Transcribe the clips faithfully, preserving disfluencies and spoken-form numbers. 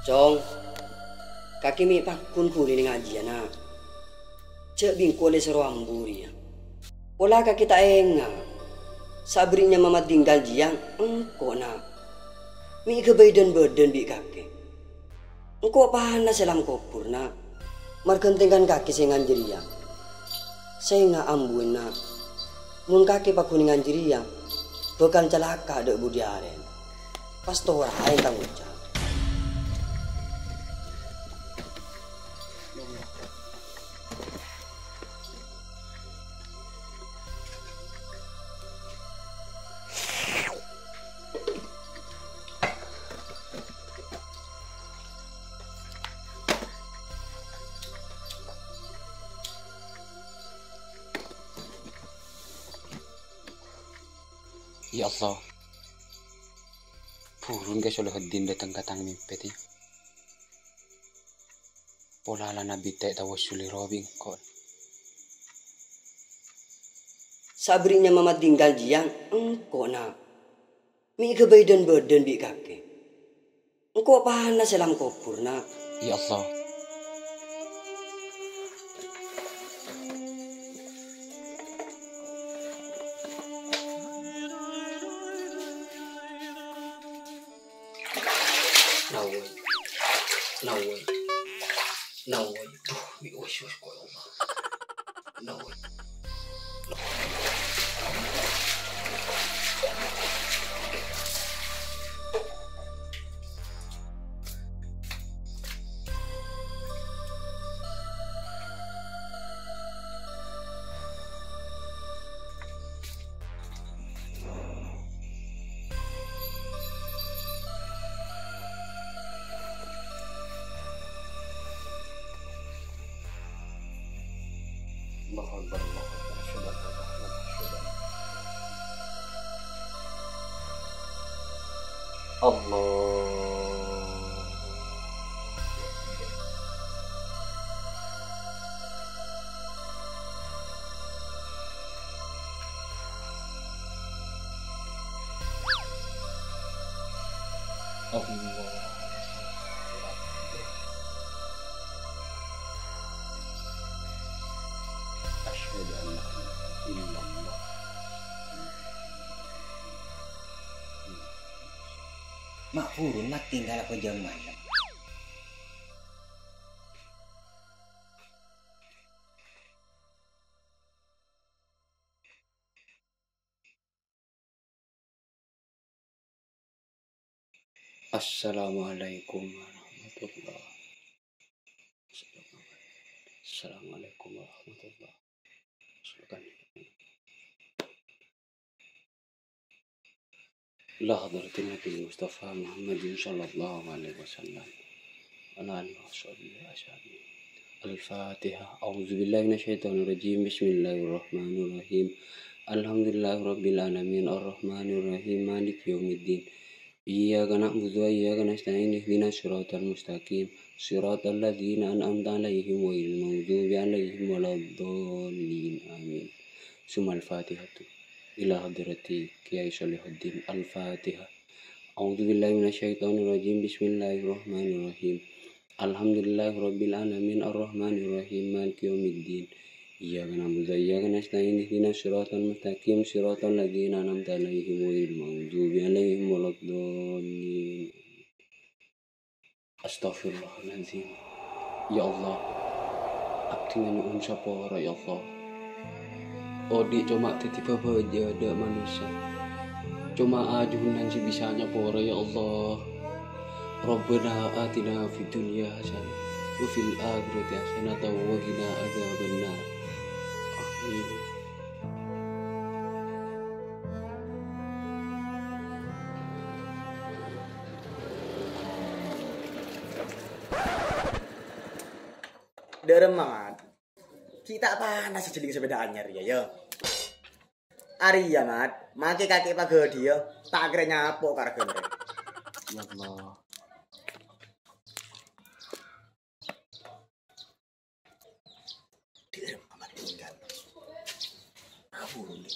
Cong, kakè mè' pagghun ghulina ngajhiyâ, Na'. Jhâ' bi' engko' lè soro ambu rèya. Pola kakè ta' enga', sabârri' nyama maddhinggal jiyâ engko', Na'. Mè' ghâbây dhân-bâdhân bi' kakè. Engko' panas è alam kobhur, Na'. Marghântèngan kakè sèngan jârèya. Sènga' ambuwâ, Na'. Mon kakè paghunèngan jârèya, bhâkal calaka' dâ' budhi arèna. Pas toraè tang oca'. Ya Allah, bhuruna Kè Solihuddin dâteng ka tang mèmpè, yâ. Pola la Nabbhi ta' ètawassulè rowa bi' engko'. Sabârri' nyama maddhinggal jiyâ engko', Na'. Mè' ghâbây dhân-bâdhân bi' kakè. Engko' panas è alam kobhur, Na'. Ya Allah. Nawai. Nawai. Nawai. Duh, mi was-was ko, ya Allah. Nawai. Allahu Akbar, Allahu Akbar. Asyhadu an la ilaha illallah, asyhadu an Allah. Allahu Akbar. Asyhadu an la ilaha illallah. Ma' buru maddhinggal apa jam malem. Assalamualaikum warahmatullahi. Assalamualaikum warahmatullahi. Ila hadratin Nabi Mustafa Muhammadin sallallahu alaihi wasallam. Wa ala alihi wa sahbihi ajma'in. Al-Fatihah. A'udzubillahi minasyaitonirrajim. Bismillahirrahmanirrahim. Alhamdulillahirabbil alamin. Arrahmanirrahim. Maliki yaumiddin. Iyyaka na'budu wa iyyaka nasta'in. Ihdinas siratal mustaqim. Siratal ladzina an'amta 'alaihim ghairil maghdubi 'alaihim waladdallin. Amin. Sumal Fatihatu. Ila hadrati Kiai Solihuddin. Al-Fatihah. A'udzubillahi minasyaitonirrajim. Bismillahirrahmanirrahim. Alhamdulillahirabbil alamin, arrahmanirrahim, maliki yaumiddin. Iyyaka na'budu wa iyyaka nasta'in, ihdinas siratal mustaqim, siratal ladzina an'amta 'alaihim ghairil maghdubi 'alaihim waladdallin. Astaghfirullahaladzim. Ya Allah, abdhi nyo'on sapora, ya Allah. Odi' coma daddi bhâbhâjâ dâ' manossa. Coma ajunan sè bisa nyapora, ya Allah. Rabbana atina fid dunya hasanah wa fil akhirati hasanah wa qina adzabannar. Amin. Dâremma, Mat. Ghi' ta' panas jhelling sepeda anyar, ya, ya. Arèya, Mat, make kakè paghâdhiyâ, ta' kèra nyapo' kargana rè. Ya Allah. Dâremma, Mat, tinggal. Ampon, Dik.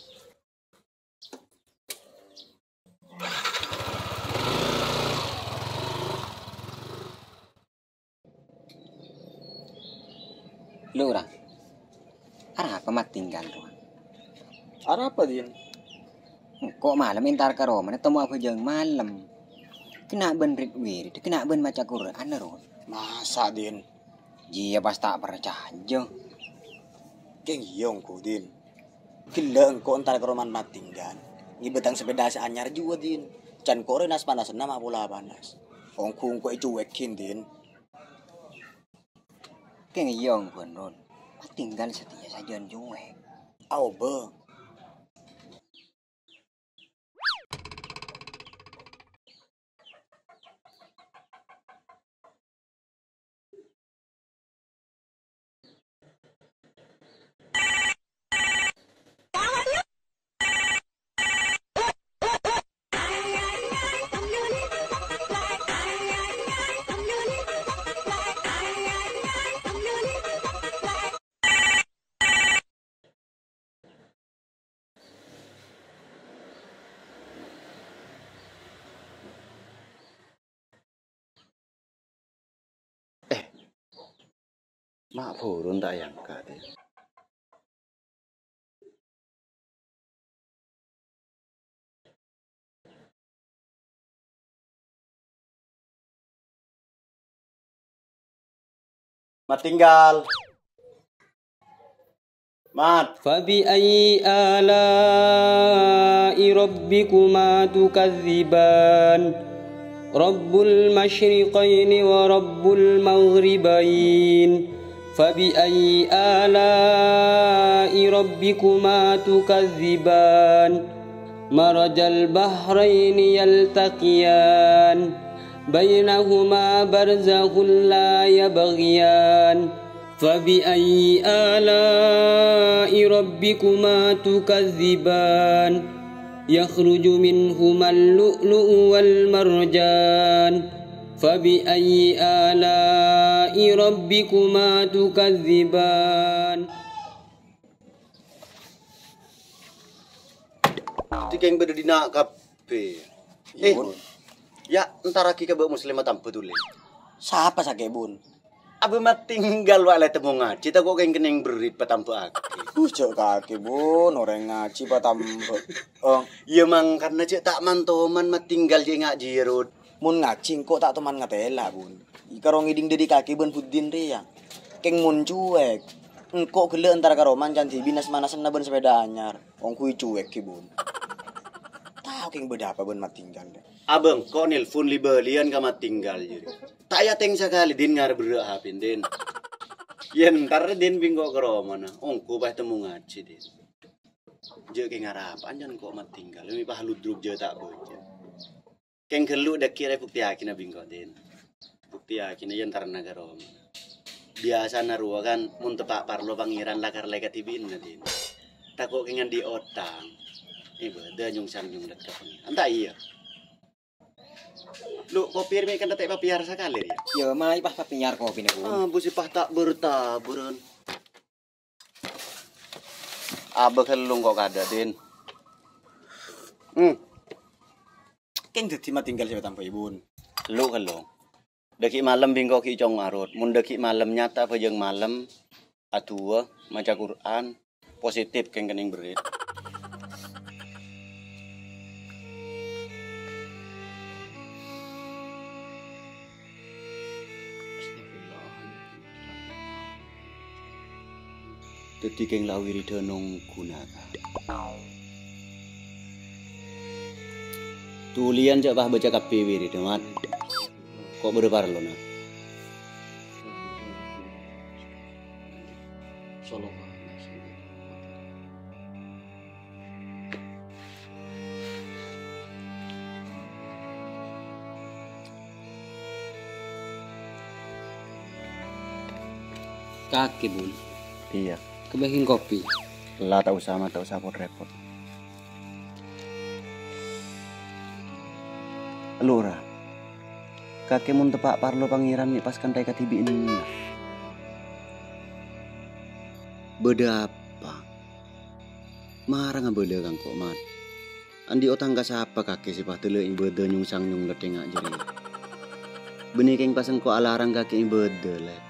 Lora, arapa Mat Tinggal rowa? Arapa, Din? Engko' malem entar ka romana temmo abhâjâng malem. Kèng bân rit-wirid, kèng bân maca Qur'an, rowa. Masa, Din? Iyâ, pas ta' parcajâ. Kèng iyâ, ongghu, Din. Ghellâ' engko' entar ka romana Mat Tinggal. Ngibâ tang sepèda sè anyar jiyâ, Din. Can ko' rè nas-panasanna ma' pola panas. Ongghu engko' ècuwèghi, Din. Kèng iyâ ongghuwân, Run. Mat Tinggal satèya sajân cuwèk. Aobâ. Eh, ma' bhuru ta' èangkat, yâ? Mat Tinggal. Mat. فبأي آلاء ربكما تكذبان؟ رب المشرقين ورب المغربين. فبأي آلاء ربكما تكذبان؟ مرج البحرين يلتقيان. بينهما برزخ لا يبغيان. فبأي آلاء ربكما تكذبان؟ يخرج منهما اللؤلؤ والمرجان. فبأي آلاء ربكما تكذبان؟ Dhâddhi kèng bâdâ dinna' kabbhi. Iyâ, Eh, Bun. Yâ, entarraghi ka Mbak Muslimah tamba dhuli. Sapa sakè', Bun? Abâ Mat Tinggal wa' la temmo ngajhi, tako' kèng kennèng berrit patambâ'aghi. Uh, jhâ' kakè, Bun, orèng ngajhi patambâ. Oh. Iyâ, mangkana jhâ' ta' man-toman Mat Tinggal jhâ' ngajhi, Rut. Mon ngajhi engko' ta' toman ngatèla, Bun. Karo ngèdhing dâri kakè bân buddhina rèya. Kèng mon cuwèk, engko' ghellâ' entar ka romana can dhibi' nas-manasanna bân sepèda anyar. Ongghu ècuwèghi, Bun. Tao kèng bâdâ apa bân Mat Tinggal, Dè'? Abâ engko' nelpon li-bâliyân ka Mat Tinggal, jârèya. Ta' èatèng sakalè, Din, ngarep berrâ' H P-na, Din. Yâ entar, Din, bi' engko' ka romana. Ongghu pas temmo ngajhi, Din. Jhâ' kèng arapa'an can engko' Mat Tinggal, mè' pas ludruk jhâ' ta' bâjâ. Kèng ghâllu dhâggi' rè buktèyaghina bi' engko', Din. Buktèyaghina yâ entarana ka romana. Biyasana rowa kan, mon teppa' parlo Pangèran lakar lè kadhibi'na, Din. Tako' kèng andi' otang. È bâdâ nyong-sanyong dâ' ka Pangèran. Anta iyâ. Lu, kopi rè mè' kan ta' èpapèyar sakalè, yâ? Yâ, mayu pas papèyar kopina, Bun. Ah, busi pas ta' bâr-tabârân. Abâ ghâllu engko' kadâ', Din. Hmm. Kèng dhâddhi Mat Tinggal sè ètambâi, Bun. Lu ghâllu. Dhâggi' malem bi' engko' ghi' cong arot. Mon dhâggi' malem nyata abhâjâng malem, adu'a, maca Qur'an, positif kèng kennèng berrit. Dhâddhi kèng la wiridhân ongghu, Naka. Dhuliyân jhâ' pas baca kabbhi wiridhâ, Mat. Ko' bâdâ parlona. Kakè, Bun. Iyâ. Kabâgiyân kopi. La, ta' osa, Mat, ta' osa pot-rèpot. Lora. Kakè mon teppa' parlo Pangèran mè' pas kantha kadhibi'na. Bâdâ apa? Mara ngabâlâ ka engko', Mat. Andi' otang ka sapa kakè sè padâ la ibâdâ nyong-sanyong lèttèngnga jârèya? Bânnè kèng pas engko' alarang kakè ibâdâ, Lè'.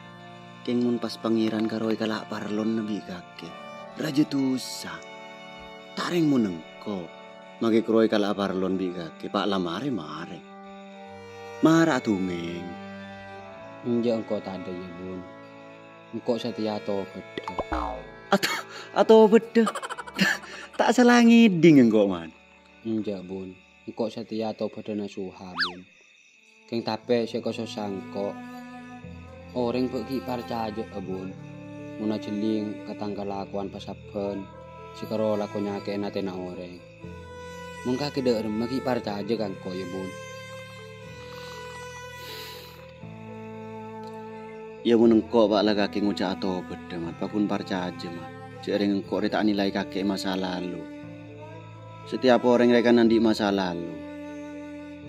Kèng mon pas Pangèran karowa èkala' parlona bi' kakè, rajâ dusa. Ta' rèng mon engko', makè karowa èkala' parlona bi' kakè, pa' la marè, marè. Mara adhungèng. Enjâ' engko' tadâ', yâ, Bun. Engko' satèya atobâddhâ. Ato-, atobâddhâ? Ta' sala ngèdhing engko', Man. Enjâ', Bun. Engko' satèya atobâddhâ nasuha, Bun. Kèng tapè sè èkasossa engko', orèng bâ' ghi' parcajâ'â, Bun. Mon ajhelling ka tang kalakowan pasabbhân, sè karo lako nyakè'è atèna orèng. Mon kakè dâ' remma ghi' parcajâ ka engko', yâ, Bun. Yâ, mon engko' pa' la kakè ngoca' atobâddhâ, Mat, paggun parcajâ, Mat. Jhâ' rèng engko' rè ta' nilai kakè è masa lalu. Satèyap orèng rè kan andi' masa lalu,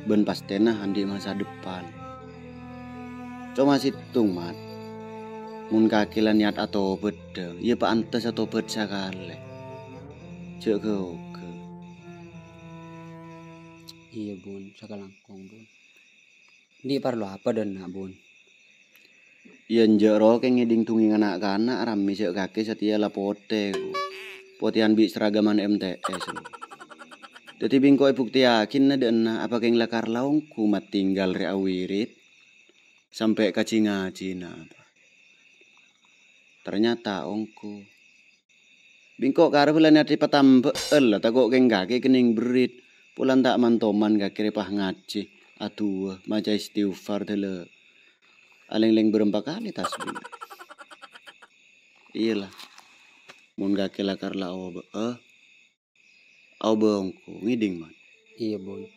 bân pastèna andi' masa depan. Coma sèttong, Mat. Mon kakè la niyat atobâddhâ, yâ pantes atobât sakalè. Jhâ' ghâ-oghâ. Iyâ, Bun, sakalangkong, Bun. Andi' parlo apa dâ' enna', Bun? Yâ, enjâ' ro kèng ngèdhing dhungèngnga na'-kana' rammè jhâ' kakè satèya la potè, ghu. Potèyan bi' seragaman M T S, ghu. Dhâddhi bi' engko' èbuktèyaghi dâ' enna' apa kèng lakar la ongghu Mat tinggal rè awirid sampè' ka jhi-ngajhina. Ternyata ongghu. Bi' engko' karè bâlâna ati patambâ'ân la tako' kèng kakè kennèng berrit. Polana ta' man-toman kakè rè pas ngajhi, adu'a, maca istighfar dâlâ alèng-lèng bârâmpa kalè tasbih. Iyâ la. Mon kakè lakar la obâ'â, obâ ongghu, ngèdhing, Mat. Iyâ, Bun.